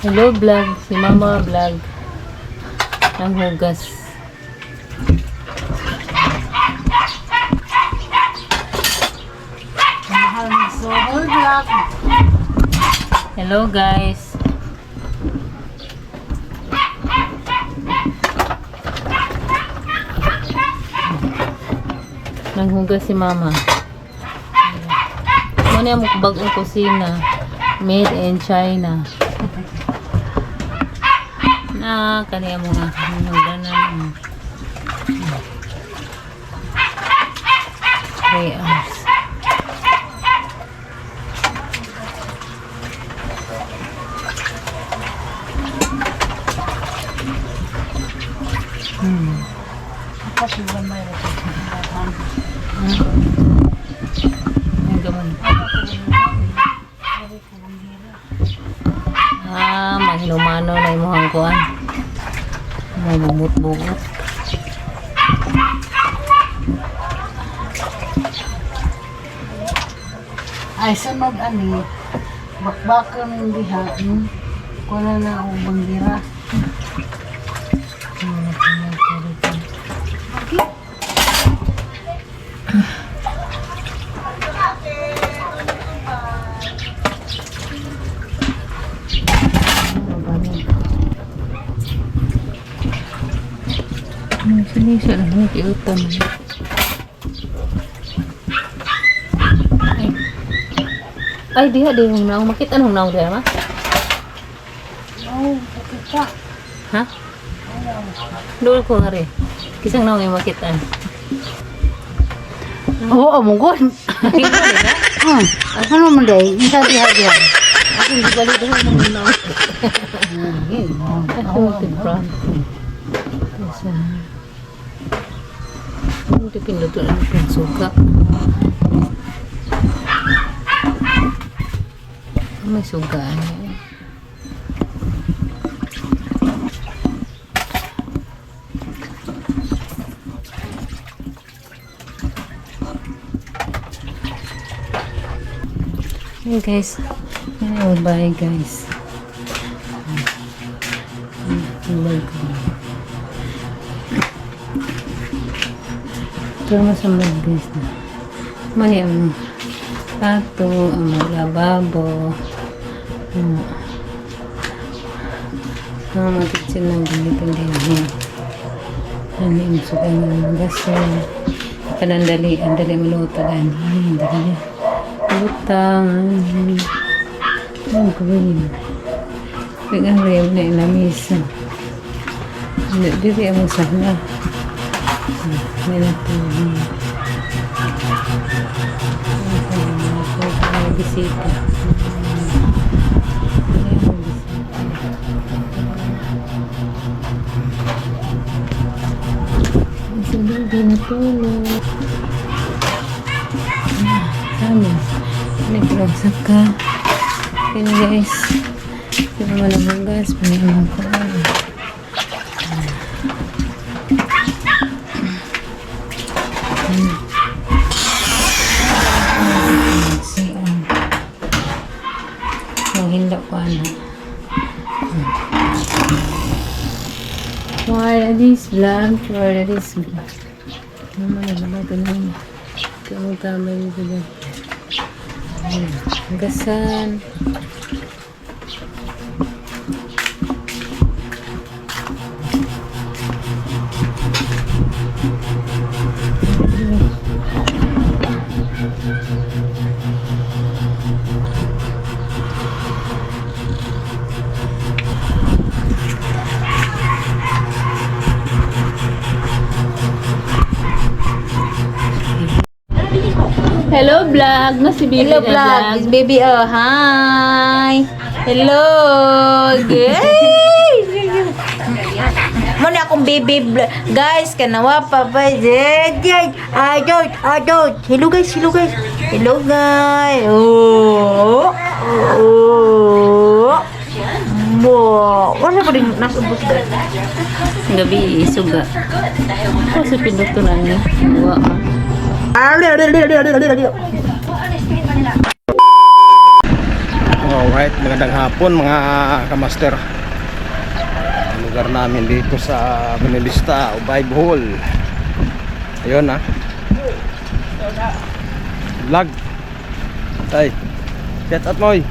Hello vlog, si Mama vlog. Ang hugas. Mahal ng soul vlog. Hello guys. Nanghugas si Mama. Muna yung bagong kusina. Made in China. Na, kaniya mo nga. Hangganan. 3 hours. Kasi gamay ra ko. Ang gamon. Ah, mahinumano na imuhang kuan. Mamumut-bungot. Ay sunod ani. Bakbakan diha. Kuha na og bangira. Ang sinisyo na nakiutam. Ay. Ay, diha di hong naong. Makita nung naong diha, ma? Oh, pakita. Ha? Dool ko nga rin. Kisang naong yung makita. Oo, mo gud. Ay, na. Ano man day? Isa diha diha. Ako hindi balik doon ng naong. Ako tigran. Kasi hindi pinduto na itong suga. May suga. Ano. Hey guys, yan yung bahay guys. Ang bahay ko. Ito naman sa mga guys na. May ang plato, ang mga lababo. Ano. Ang mga kitchen ng gamitin din. Yan. Ano yung sugay ng gasol. Panandali, ang dali maluto. Ang dali. Lutang. Ang gawin. Bigang rem na ilamisa. Dili ang sana. May natulog. May bisita. May bisita. Ang baby natulog. Kami. Naglansak ka. Kaya guys. Hindi naman ang hugas. Panginoon ko. Manghila ko ano. For this vlog, for this vlog. Naman na naman ito naman. Kamu tama dito ba? Hugasan. Hello vlog! Na si Bibi Hello na vlog, this baby oh, hi. Hello. Gay. Muna akong baby guys, kanawa pa pa. Adot, adot. Hello guys, hello guys. Hello guys. Oh. Oh. Mo. Wala pa rin nasa ubos guys. Gabi, suga. Ako sa pinduto na niya. Wa ma. Alright, magandang hapon mga kamaster. Ang lugar namin dito sa Benelista, Ubay, Bohol. Ayun ah. Vlog. Tay. Shout out mo. Oy.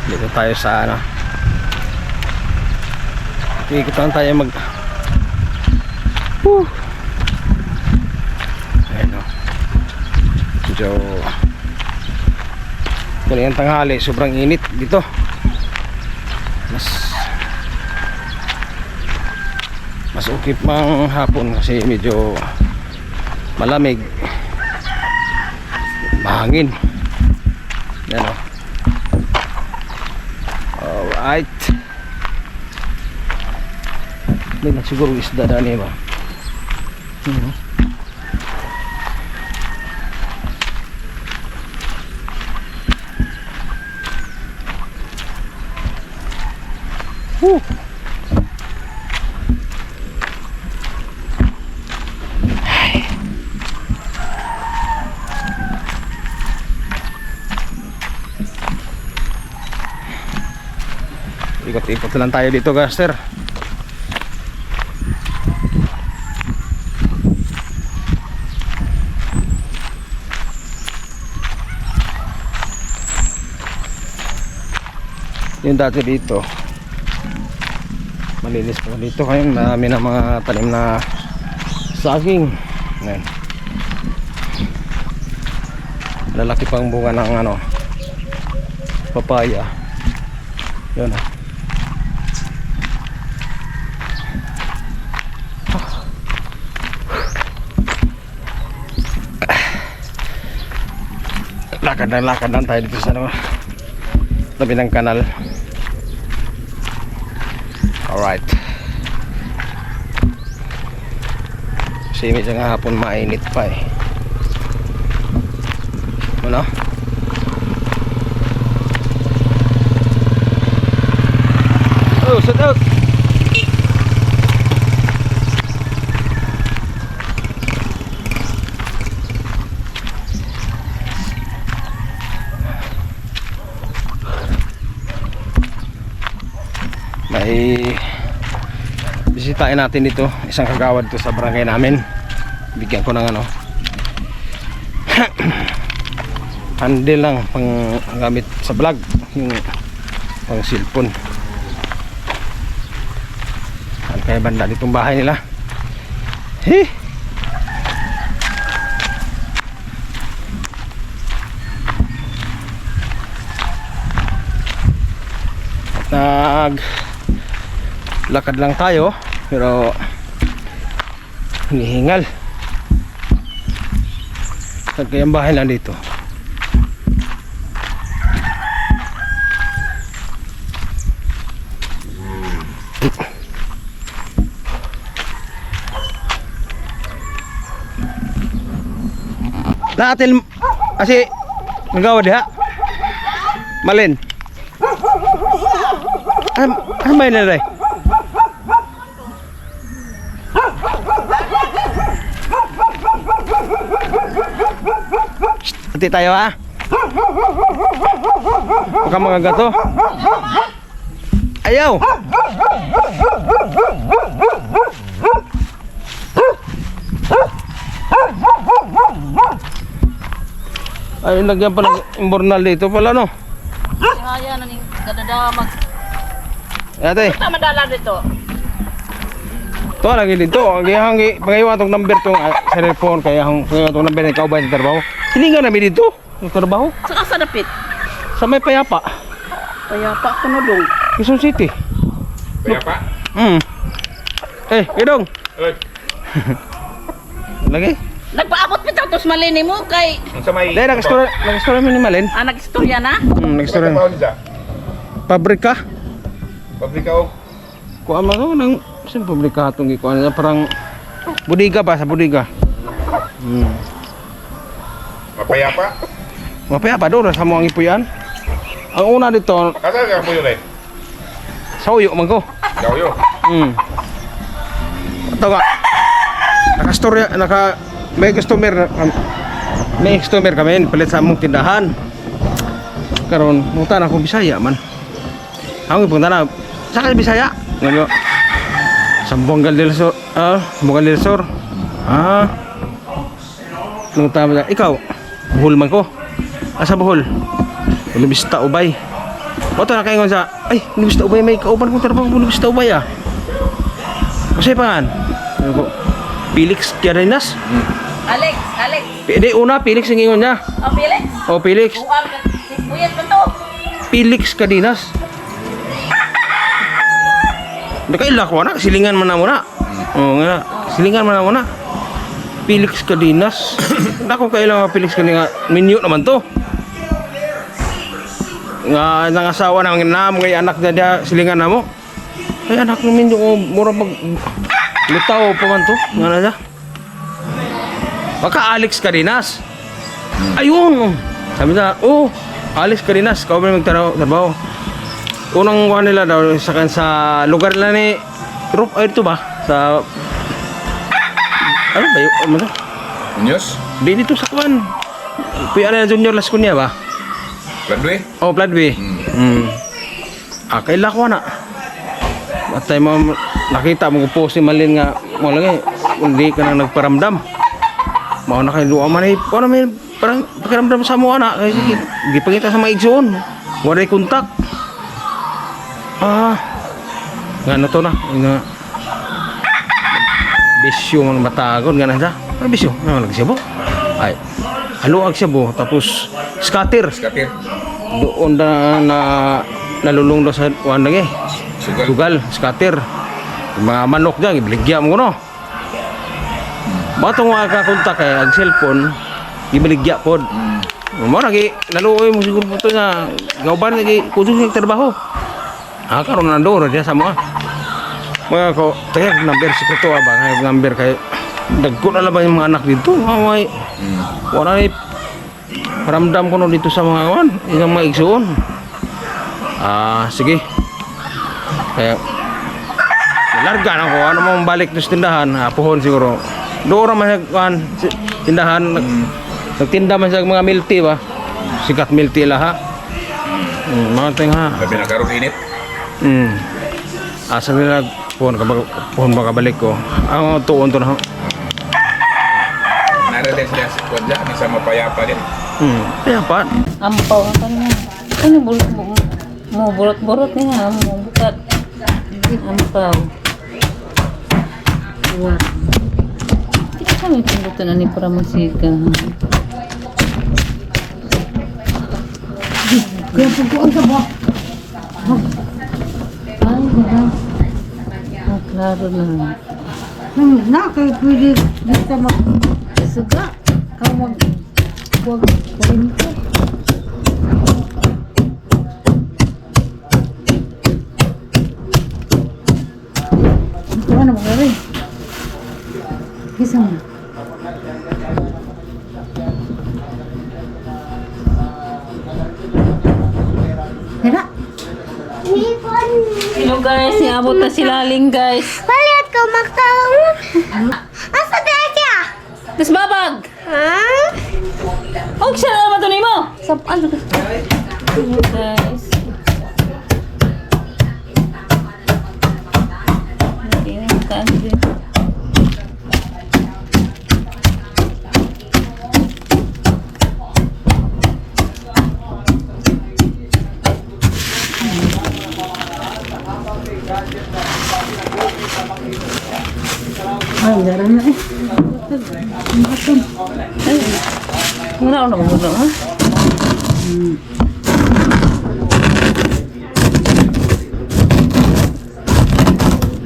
Dito tayo sa ano. Ikot lang tayo mag. Whew. Ayun oh. Medyo kaninang tanghali, sobrang init dito. Mas mas okay pang hapon kasi medyo malamig, mahangin. Yan o. Alright. Hindi na siguro isda na niya ba? Woo! Ay. Ikot-ikot lang tayo dito, Gaster. Yung dati dito, malinis pa dito, kaya marami na mga tanim na saging. Ngayon, lalaki pang bunga ng ano, papaya. Yun ah. Lakad na lakad lang tayo dito sa ano, tabi ng kanal. Alright. Kasi medyo nga hapon mainit pa eh. Ano? Oh, set out! May bisitahin natin dito, isang kagawad dito sa barangay namin. Bigyan ko ng ano, handle lang pang gamit sa vlog, yung pang cellphone. Saan kaya banda ditong bahay nila? Hi! At nag lakad lang tayo pero hinihingal. Saan kaya ang bahay lang dito? Natin kasi nagawa diha. Malin. Ano ano may nalay? Ati tayo ha. Baka mga gato. Ayaw. Ay, lagyan pa ng imbornal dito pala, no? Kaya na ning kadadamag. Ate, Tama dala dito. to lagi dito. Ang gihang pangayon atong number tong cellphone kaya ang pangayon atong number ni kaubay sa trabaho. Hilingan namin dito. Sa trabaho Sa asa dapit? sa may payapa, Kaya pa kuno dong. Quezon City. Payapa? Eh, idong. Oy, Lagi. Nagpaabot bitaw tos malini mo kay unsa may Dahil nag-store, nag-store mi ni Malin. ah, nagstorya na. Nag-store. Trabaho niya? Pabrika. Pabrika o Kuha man ko ng sin pabrika atong gikuan niya, parang budiga ba, sa budiga. Mapayapa? Mapayapa doon sa mo ang ipuyan. Ang una dito Kasa ka po yun eh. sa uyo man ko. Gawyo. Ito nga. Naka-store, naka may customer na May customer kami palit sa among tindahan. Karon, muta na akong Bisaya man. Ako punta na. Sa kay Bisaya? Ngano? Sambuangal del Sur. Ah, Sambuangal del Sur. Ah. Nung tama na, ikaw, Bohol man ko. Asa Bohol? Bulubista Ubay. O to nakaingon sa, ay, Bulubista Ubay, may kauban kong trabaho, Bulubista Ubay ah. Kasi pangan? Ano ko? Felix Carinas? Alex, Alex. Hindi, una, Felix ang ingon niya. Oh, Felix. O, Felix. Buang ka. Sibuyas ba to? Felix Carinas. Nakaila ko na, silingan man na muna. Oo nga, silingan man na muna. Felix Carinas. Nako kailangan Felix Carinas. Minyo naman to. Nga nangasawa na na mga anak niya diha, silingan na mo. Ay anak ni minyo ko mura mag lutaw pa man to. Nga na siya. Baka Alex Carinas. Ayun! Sabi niya, oh, Alex Carinas, kau ba magtrabaho? Unang kuha nila daw sa kan sa lugar nila ni Rup, ay ito ba? Sa ano ba yun? Ano to? News? Di dito sa kuan. Kuya na Junior Las Cunya ba? Landwe? Oh, Vladby. Mm. Ah, kaila ko na. At tayo mo nakita mo post ni Malin nga mo lang eh, hindi ka na nagparamdam. Mao na kay duwa man eh. Wala may parang pakiramdam sa mo ana kay sige, gipangita sa mga igsoon. Wala kontak. Ah. Nga na to na. Nga. Bisyo man matagon nga na siya. Ano bisyo? Ano lagi siya bo? Ay. Haluag siya bo tapos scatter Skatir. doon na, na nalulung daw sa kuan lagi. Sugal. Sugal, scatter. Yung mga manok diyan, ibaligya mo no. Batong mga kakontak kay ang cellphone, gibaligya pod. Mo lagi naluoy mo siguro po to nga gauban lagi kusog sa trabaho. Ah, karon nandoon ra diya sa mga mga ko, tayo number sikreto ba kay number kay dagko na lang ba yung mga anak dito? Mga wala ni paramdam ko no dito sa mga kuan, ilang mga igsuon. Ah, sige. Kaya larga na ko ano mong balik sa tindahan, apuhon siguro. Doon ra man siya kuan tindahan nagtinda man siya og mga milk tea ba. Sikat milk tea laha. Mga ting ha. Labi na karon init. Asa nila puhon ka puhon ba kabalik ko. Ang tuon to na. Nara din sila sa kwadya, nasa mapayapa din. Kaya pa. Ampaw ka na. Ano bulot mo? Mo burot-burot niya. Mo bukat. Ampaw. Wa. Kita kami pindutan na ni para musika. Kaya pagkuan ka ba? Ay, wala. Ah, klaro na. Na, kay pwede dito mag suga. Kau mag wag kurinto. Ito na magari. Gisa mo. Tara. Hello guys, niabot na si Laling guys. Palit ko magtaong. Asa dahil siya? Tapos babag! Ha? Og siya na naman to nimo. Sa ano ka? Hello guys. Okay, kaan din. Ay, dara na eh. Wala na mo ha?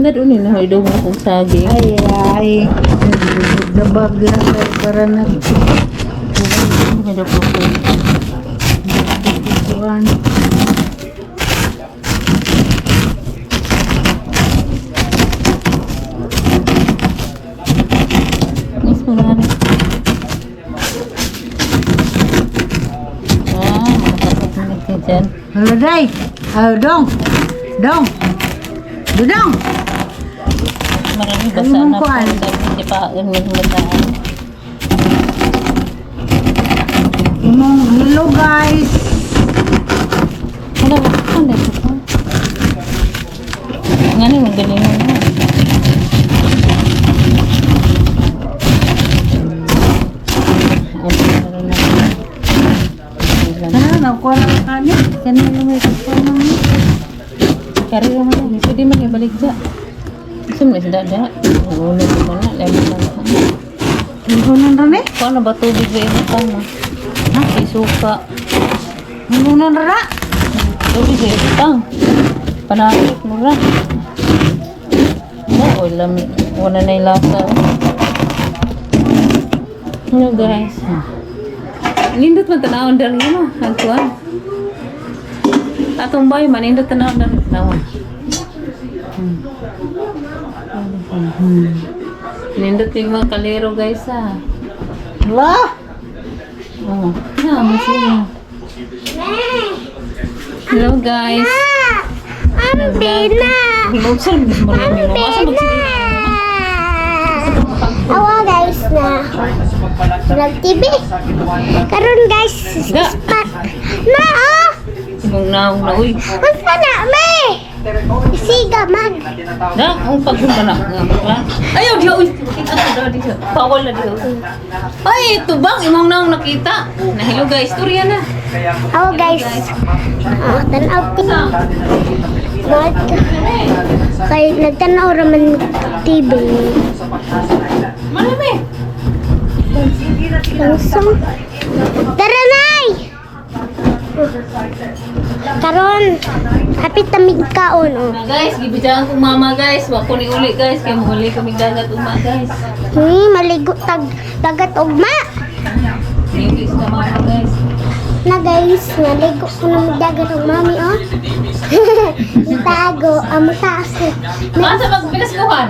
Nadun ni na mo kung saging. Ay, ay. Dabag lang kay para na Medyo po. kuan. Mas marami. Ah, makatapos na ka dyan. Hala day. Ay, dong. Dong. Dudong. Marami Ano basa mong na po. kuan? Sabi, hindi pa ang bataan. Imong hello guys. Wala ba? Ano ito? Nga ni, magaling mo na. Ah, nakuha na ka kani. Kanino may kuha na mo. Kari naman na. Pwede man ibalik dya. Gusto mo na isda dya. Nagulog mo na. Lemon lang ka. Hulunan ra ni. Kung ano ba tubig ba ibutang mo? Ha? Isuka. Hulunan ra na. Tubig ba ibutang? Panakit mo ra. Oo, lami. Wala na yung lasa. Oh. Hello guys. Nindot man tanawon dali mo. Agkuan. Atong bay man nindot tanawon dali tanawon. Nindot yung mga kalero guys ah. La. Oh, na masaya. Hello guys. Ang bina. Mag-observe mo rin mo. Asa magsigil? Awa guys na. Vlog TV. Karon guys, Ga. spat. Na oh. Imong naong na uy. Unsa na me? Siga mag. Na, ang pagpunta na. Nga, bakla. Ayaw diha uy. Kita ko daw diha. Bawal na diha. Ay, tubang imong naong nakita. Na hello guys, storya na. Awa guys. Oh, tanaw TV. What? Kay nagtanaw ra man TV. Marami. Langsung. Tara nay. Karon, hapit tamig kaon oh. Na guys, gibidyahan kong mama guys. Wa ko ni uli guys, kay muuli kami dagat uma guys. Ni maligo tag dagat ugma. Niuli sa mama guys. Na guys, naligo ko na magdagat og mami oh. Itago amo sa ako. Asa magbilas kuhan?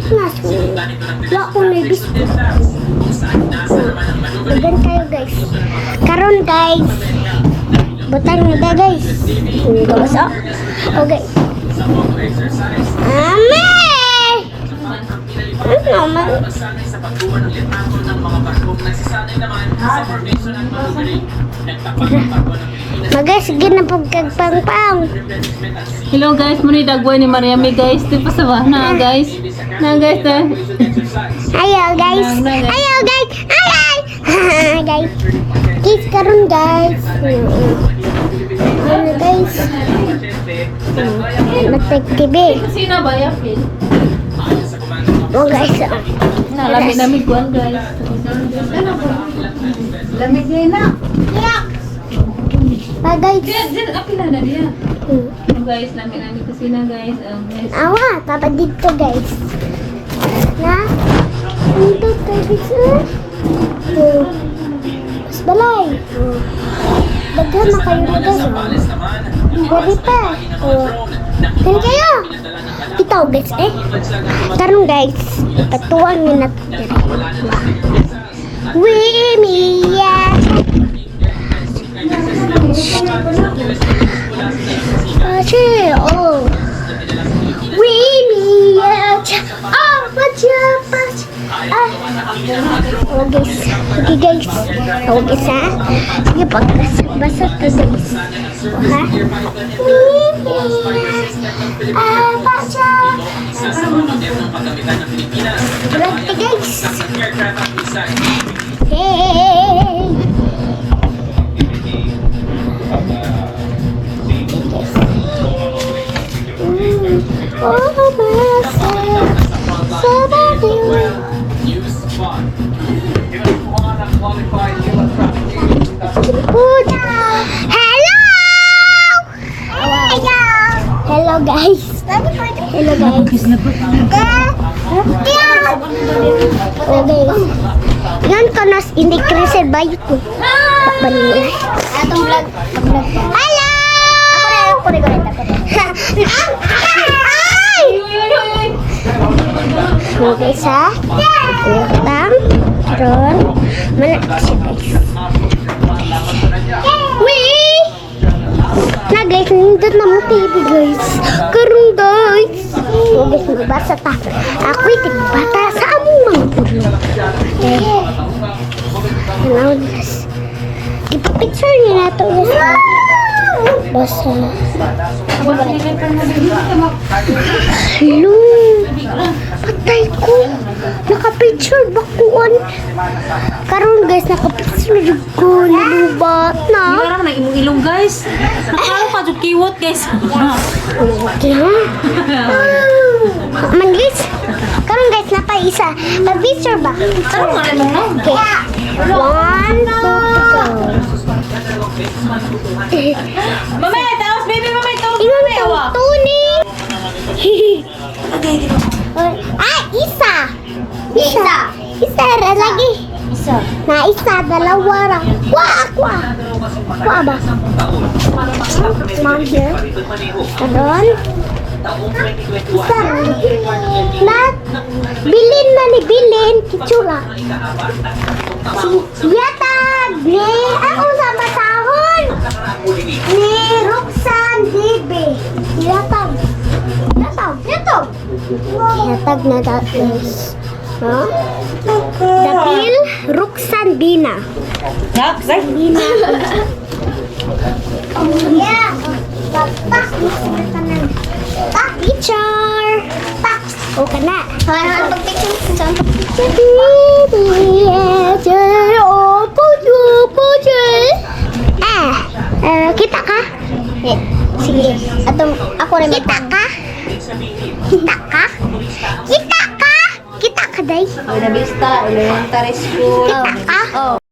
Naso. Wa ko na biscuit. Dagan kayo guys. Karon guys. Butang na guys. Gawas oh. Okay. Ame! Ano naman? Magay, sige na pagkagpangpang. Hello guys, muna dagway ni Mariami guys. Di pa sa ba? Na guys. Na guys na. Ayo guys. Ayo guys. Ay ay. Guys. Kiss karon guys. Ano guys? Matag TV. Sino ba yapin? Oh guys. Na lami nami kuan guys. Lamig na na. Pa guys. Diyan, diyan apila na diya. Hello guys, lami nami kusina guys. Oh, guys. Awa, tapa dito guys. Na? Dito tayo guys. Oh. Mas balay. Oh. Daghan na kayo na guys. Oh. Dali pa. Oh. Dali kayo. Ito guys eh. Karon guys, ipatuwang ni natin diri. We me yeah. Oh. We me yeah. Oh, watch out, watch. Ah. Oh guys. Okay guys. Oh guys ha. Sige pag basa to guys. Oh, ha? We me yeah. Ah, watch out. Grabe guys. Hey. Oh, myself, somebody. Good. Hello! Hello guys. Hello guys. Oh guys. Yan ka nas hindi crescent ba ito? Takban mo na. Atong vlog. Hello! Ako rin, ako rin, Ay! Uy, uy, uy, uy. So guys ha. Utang. Ron. Mana siya guys. Wee! Na guys, nindot na mo TV guys. Karon guys. So guys, magbasa ta. Ako'y tigbata sa among mga pulo. Eh. Ano guys. Ipapicture niya na ito, guys. Basta. Hello. Patay ko. Nakapicture ba kuon? Karon, guys, nakapicture jud ko. Nilubat na. Parang na imong ilong, guys. Nakaro ka jud kiwot, guys. Okay, ha? Man, guys. Karon, guys, napa isa. Pa-picture ba? Karon nga rin mo, no? Okay. One, two, go. Mamaya, taos, baby, mamaya, taos. Ingon Mamaya, tong wa. Tony. Ah, isa. Isa. Isa ra lagi. Isa. Na isa, dalawa ra. Kwa, kwa. Kwa ba? Mom here. Karon. Isa ra. Na, bilin na ni bilin, kitsura. Si Yatag ni ako sa basahon. Ni Roxanne Bibi. Yatag. Yatag. Yatag. Yatag na that is. Huh? Dapil Roxanne Bina. Bina. Yeah. Papa. Pa, picture. Pa. Okay na. Oh, picture. Ah, eh, kita ka? Sige. Atong ako rin. Kita ka? Kita ka? Kita ka? Kita ka, day? Buena Vista Elementary School. Kita ka?